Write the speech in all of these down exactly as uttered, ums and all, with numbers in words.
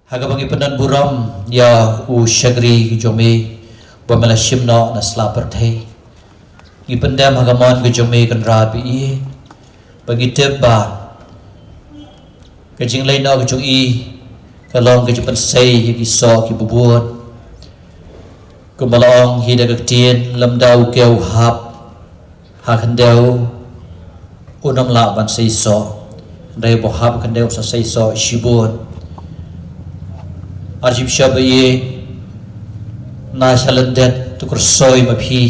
Ha kaba ngi pyndon burom ïa u shakri jong me ba me la shim noh na sla pyrthei. Ngi pyndem ha ka mon ka jong me Kynrad ba ïeit, ba ngi tip ba ka jingleit noh ka jong i ka long ka jingpynsei ïa ki soh kiba bun. Kumba la ong hi da ka ktien, lymda u kew u hap ha khyndew, un ym lah ban sei soh, hynrei ba u hap ha khyndew un sa sei soh shibun. Archbishop ba ïeit, na sha lyndet to kyrsoi ma phi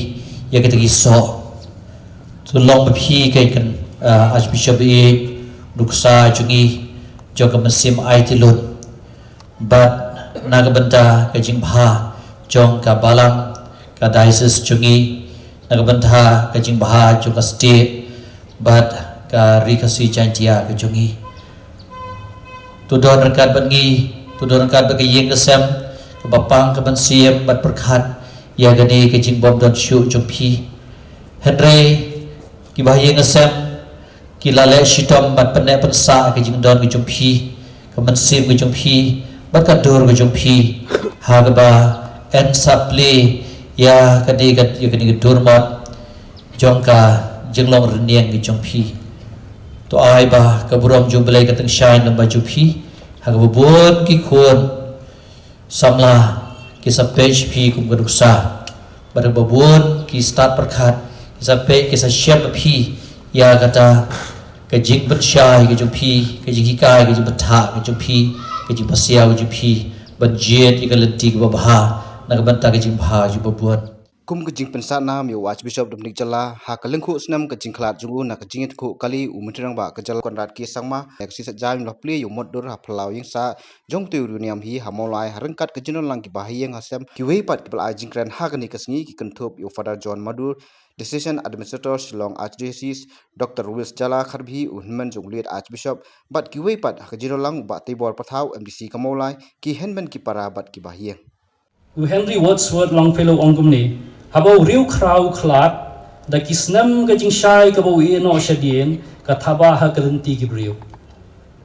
ïa kita ki soh. To long ma phi ka kan, ah, Archbishop ba ïeit, nuksa jong i, jong ka mynsiem aiti lut. Bad na ka bynta ka jingbha jong ka balang, ka diocese jong i, na ka bynta ka jingbha jong ka state bad ka Ri Khasi Jaiñtia ka jong i. To don ryngkat bad ngi, to don ryngkat bad ka ïing ka sem kaba pang ka mynsiem bad pyrkhat ïa kane ka jingbym don shuh jong phi. Hynrei kiba ha ïing ha sem ki la leh shitom bad pynneh pynsah ka jingdon ka jong phi, ka mynsiem ka jong phi bad ka dur ka jong phi, ha kaba yn sa plie ïa kane ka, ïa kane ka dur mot jong ka jinglong rynïeng ka jong phi. To ai ba ka burom jong U Blei kan tyngshaiñ lyngba jong phi, ha kaba bun ki khun samla ki sa peit phi kum ka nuksa, bad ha kaba bun ki stad pyrkhat ki sa peit, ki sa shem phi ïa kata ka jingpynshai ka jong phi, ka jinghikai, ka jingbthah ka jong phi, ka jingpasiaw ka jong phi ban jied ïa ka lynti kaba bha na ka bynta ka jingbha jong ba bun. Kum ka jingpynsah nam ïa u Archbishop Dominic Jala ha ka lyngkhuh snem ka jingkhlad jong u na ka jingïatyngkhuh kali, u Myntri Rangbah ka jylla Conrad K Sangma, ïa ka shisha jaiñ la plie ïa u mot dur ha phyllaw ïing sah jong te u riewniam hi ha Mawlai, ha ryngkat ka jingdon lang kiba ha ïing ha sem, kiwei pat kiba la ai jingkren ha kane ka sngi ki kynthup ïa u Father John Madur, Diocesan Administrator Shillong Archdiocese, Doctor Wills Jala Kharbhi, u hynmen jong u late Archbishop, bad kiwei pat ha ka jingdon lang u Bah Teibor Pathaw, M D C ka Mawlai, ki hynmen ki para bad kiba ha ïing. U Henry Wadsworth Longfellow ong kumne, haba u riewkhraw u khlad, da ki snem ka jingshai kaba u ïeh noh shadien ka thaba ha ka lynti ki briew.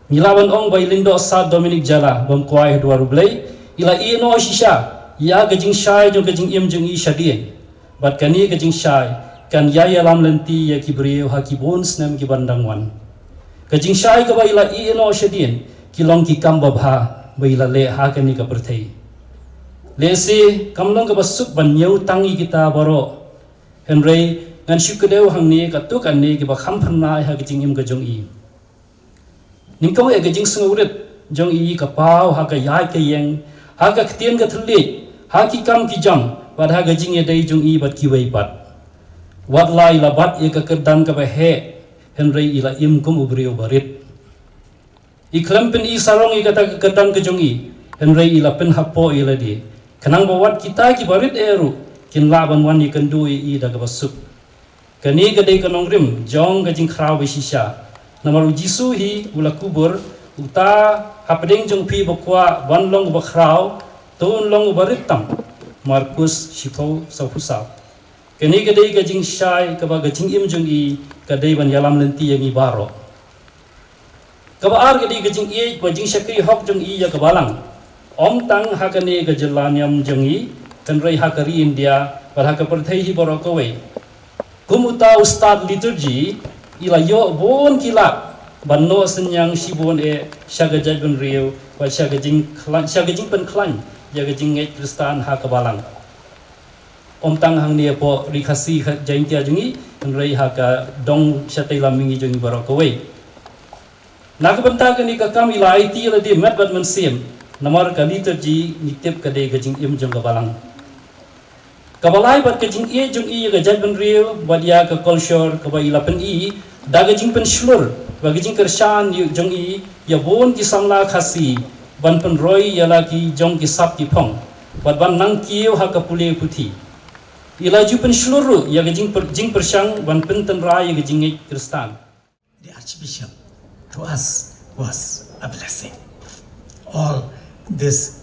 Ngi lah ban ong ba i Lyngdoh Sad Dominic Jala bym kwai ha duwar U Blei, i la ïeh noh shisha ïa ka jingshai jong ka jingim jong i shadien. Bad kane ka jingshai kan ïai ïalam lynti ïa ki briew ha ki bun snem ki ban dang wan. Ka jingshai kaba i la ïeh noh shadien ki long ki kam babha ba i la leh ha kane ka pyrthei. Lehse kam long kaba suk ban ñiew tang ïa kita baroh. Hynrei ngan shu kdew hangne katto katne kiba kham phyrnai ha ka jingim ka jong i. Nyngkong eh, ka jingsngewrit jong i ka paw ha ka ïaid ka ïeng, ha ka ktien ka thylliej, ha ki kam ki jam, bad ha ka jingïadei jong i bad kiwei pat. Wat la i la bat ïa ka kyrdan kaba heh, hynrei i la im kum u briew barit. I khlem pyni sarong ïa kata ka kyrdan ka jong i, hynrei i la pynhapoh ïa lade, khnang ba wat kita kiba rit eh ruh kin lah ban wan ïakynduh ïa i da kaba suk. Kane ka dei ka nongrim jong ka jingkhraw ba shisha. Namar u Jisu hi u la kubur, uta hapdeng jong phi ba kwah ban long uba khraw, to un long uba rit tam. Markus shiphew sawphew saw. Kane ka dei ka jingshai kaba ka jingim jong i ka dei ban ïalam lynti ïa ngi baroh. Kaba ar ka dei ka jingïeit bad jingshakri hok jong i ïa ka balang. Ym tang ha kane ka jylla niam jong i, hynrei ha ka ri India bad ha ka pyrthei hi baroh kawei. Kum uta u stad liturgy, i la ïoh bun ki lad ban noh synñiang shibun eh sha ka jaitbynriew bad sha ka jingkhlaiñ, sha ka jingpynkhlaiñ ïa ka jingngeit Khristan ha ka balang. Ym tang hangne hapoh Ri Khasi Jaiñtia jong i, hynrei ha ka dong shatei lam mihngi jong i baroh kawei. Na ka bynta kane ka kam i la aiti ïa lade met bad mynsiem, namar ka liturgy ngi tip ka dei ka jingim jong ka balang. Kaba lai bad ka jingïeit jong i ïa ka jaitbynriew bad ïa ka culture kaba i la pyni da ka jingpynshlur bad ka jingkyrshan jong i ïa bun ki samla Khasi ban pynroi ïa la ki jong ki sap ki phong bad ban nang kiew ha ka pule puthi. I la ju pynshlur ruh ïa ka jingpyr-, jingpyrshang ban pyntynrai ïa ka jingngeit Khristan. The Archbishop to us was a blessing. All this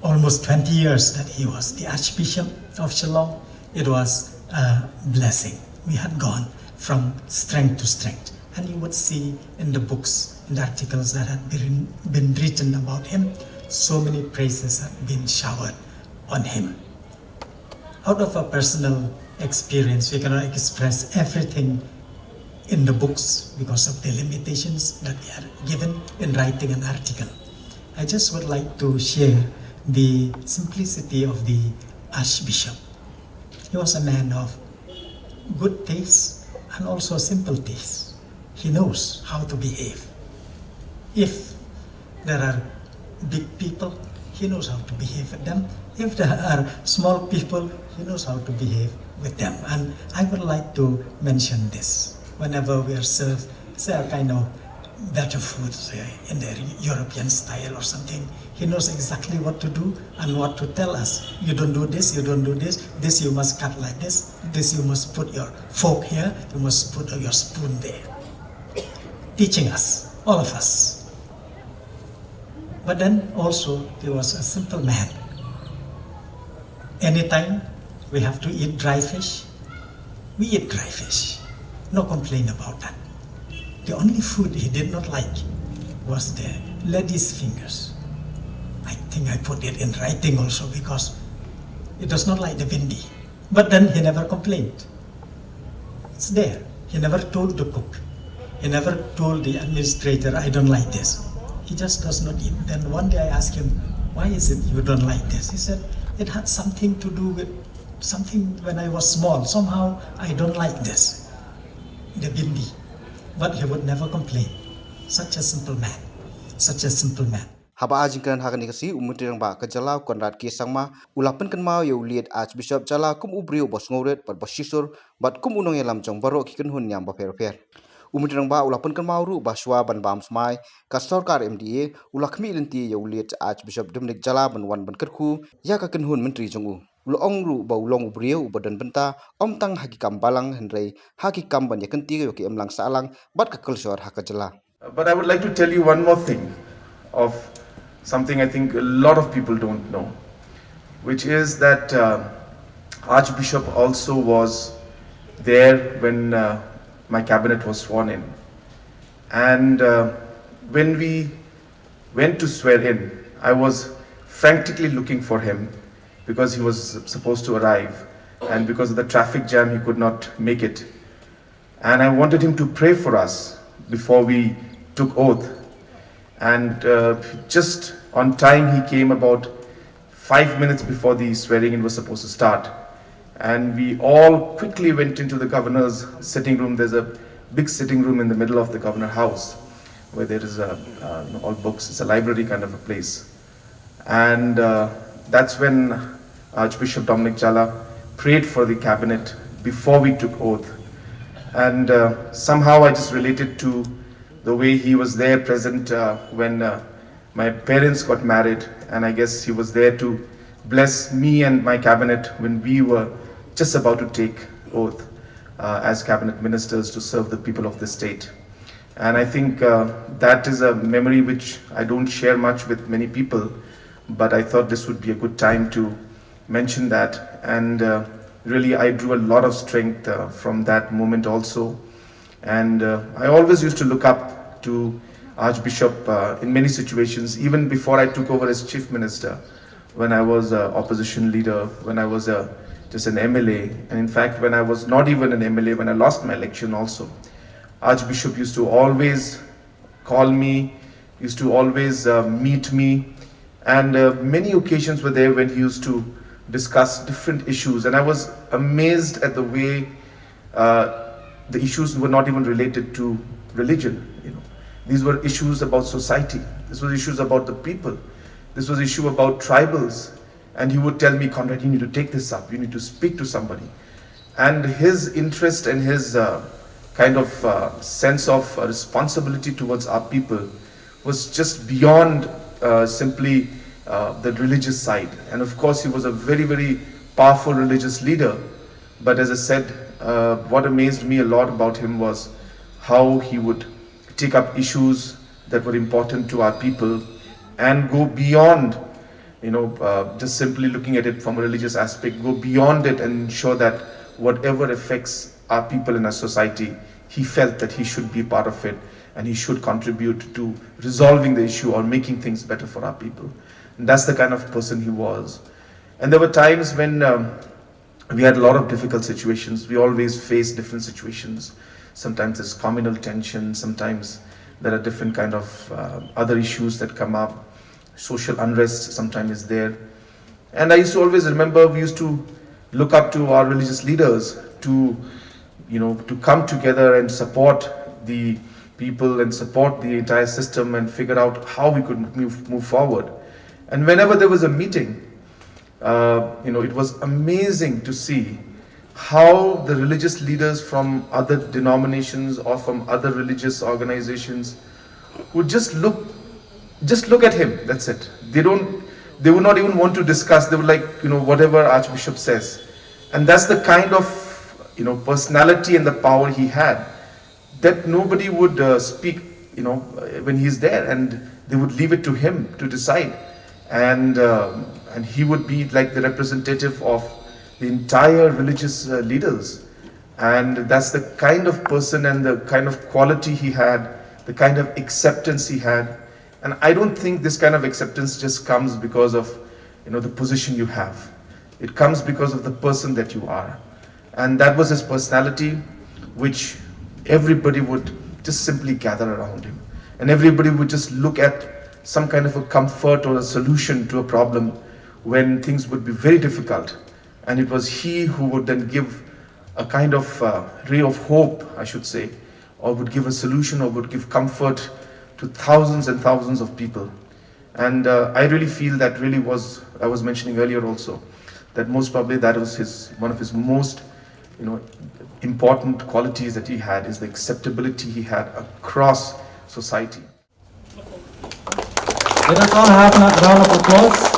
almost twenty years that he was the Archbishop of Shillong, it was a blessing. We had gone from strength to strength. And you would see in the books, in the articles that had been, been written about him, so many praises had been showered on him. Out of our personal experience, we cannot express everything in the books because of the limitations that we are given in writing an article. I just would like to share the simplicity of the Archbishop. He was a man of good taste and also simple taste. He knows how to behave. If there are big people, he knows how to behave with them. If there are small people, he knows how to behave with them. And I would like to mention this. Whenever we are served, say, a kind of better food, say, in the European style or something, he knows exactly what to do and what to tell us. You don't do this, you don't do this, this you must cut like this, this you must put your fork here, you must put your spoon there. Teaching us, all of us. But then also, he was a simple man. Anytime we have to eat dry fish, we eat dry fish. No complaint about that. The only food he did not like was the lady's fingers. I think I put it in writing also because he does not like the bindi. But then he never complained. It's there. He never told the cook. He never told the administrator, "I don't like this." He just does not eat. Then one day I asked him, "Why is it you don't like this?" He said, "It had something to do with something when I was small. Somehow I don't like this, the bindi." But he would never complain. Such a simple man. Such a simple man. Haba ai jingkren ha kane ka sngi, u Myntri Rangbah ka jylla u Conrad K Sangma u la pynkynmaw ïa u Late Archbishop Jala kum u briew ba sngewrit bad ba shisur bad kum u nongïalam jong baroh ki kynhun niam bapher bapher. U Myntri Rangbah u la pynkynmaw ruh ba shuwa ban bam smai ka sorkar M D A, u la khmih lynti ïa u Late Archbishop Dominic Jala ban wan ban kyrkhu ïa ka kynhun myntri jong u. U la ong ruh ba u long u briew uba don bynta ym tang ha ki kam balang hynrei ha ki kam ban ïakyntiew ïa ki imlang sahlang bad ka culture ha ka jylla. Uh, but I would like to tell you one more thing of something I think a lot of people don't know, which is that uh, Archbishop also was there when uh, my cabinet was sworn in. And uh, when we went to swear in, I was frantically looking for him because he was supposed to arrive, and because of the traffic jam, he could not make it. And I wanted him to pray for us before we took oath. And uh, just on time, he came about five minutes before the swearing in was supposed to start. And we all quickly went into the governor's sitting room. There's a big sitting room in the middle of the governor house where there is a, uh, all books. It's a library kind of a place. And uh, that's when Archbishop Dominic Jala prayed for the cabinet before we took oath. And uh, somehow I just related to the way he was there present uh, when uh, my parents got married, and I guess he was there to bless me and my cabinet when we were just about to take oath uh, as cabinet ministers to serve the people of the state. And I think uh, that is a memory which I don't share much with many people, but I thought this would be a good time to mention that. And uh, really, I drew a lot of strength uh, from that moment also. And uh, I always used to look up to Archbishop uh, in many situations, even before I took over as chief minister, when I was an opposition leader, when I was a, just an M L A, and in fact, when I was not even an M L A, when I lost my election also, Archbishop used to always call me, used to always uh, meet me, and uh, many occasions were there when he used to discuss different issues. And I was amazed at the way uh, the issues were not even related to religion. You know, these were issues about society. This was issues about the people. This was issue about tribals. And he would tell me, "Conrad, you need to take this up. You need to speak to somebody." And his interest and his uh, kind of uh, sense of uh, responsibility towards our people was just beyond uh, simply uh, the religious side. And of course, he was a very, very powerful religious leader. But as I said, uh, what amazed me a lot about him was how he would take up issues that were important to our people and go beyond, you know, uh, just simply looking at it from a religious aspect, go beyond it and ensure that whatever affects our people in our society he felt that he should be part of it and he should contribute to resolving the issue or making things better for our people. And that's the kind of person he was. And there were times when um, we had a lot of difficult situations. We always face different situations. Sometimes there's communal tension. Sometimes there are different kind of uh, other issues that come up. Social unrest sometimes is there. And I used to always remember we used to look up to our religious leaders to, you know, to come together and support the people and support the entire system and figure out how we could move, move forward. And whenever there was a meeting, uh, you know, it was amazing to see how the religious leaders from other denominations or from other religious organizations would just look, just look at him. That's it. They don't. They would not even want to discuss. They would like, you know, whatever Archbishop says, and that's the kind of, you know, personality and the power he had, that nobody would uh, speak, you know, uh, when he's there, and they would leave it to him to decide, and uh, and he would be like the representative of the entire religious uh, leaders, and that's the kind of person and the kind of quality he had, the kind of acceptance he had. And I don't think this kind of acceptance just comes because of, you know, the position you have. It comes because of the person that you are. And that was his personality, which everybody would just simply gather around him. And everybody would just look at some kind of a comfort or a solution to a problem when things would be very difficult. And it was he who would then give a kind of uh, ray of hope, I should say, or would give a solution or would give comfort to thousands and thousands of people. And uh, I really feel that really was, I was mentioning earlier also, that most probably that was his, one of his most, you know, important qualities that he had, is the acceptability he had across society. Let us all have a round of applause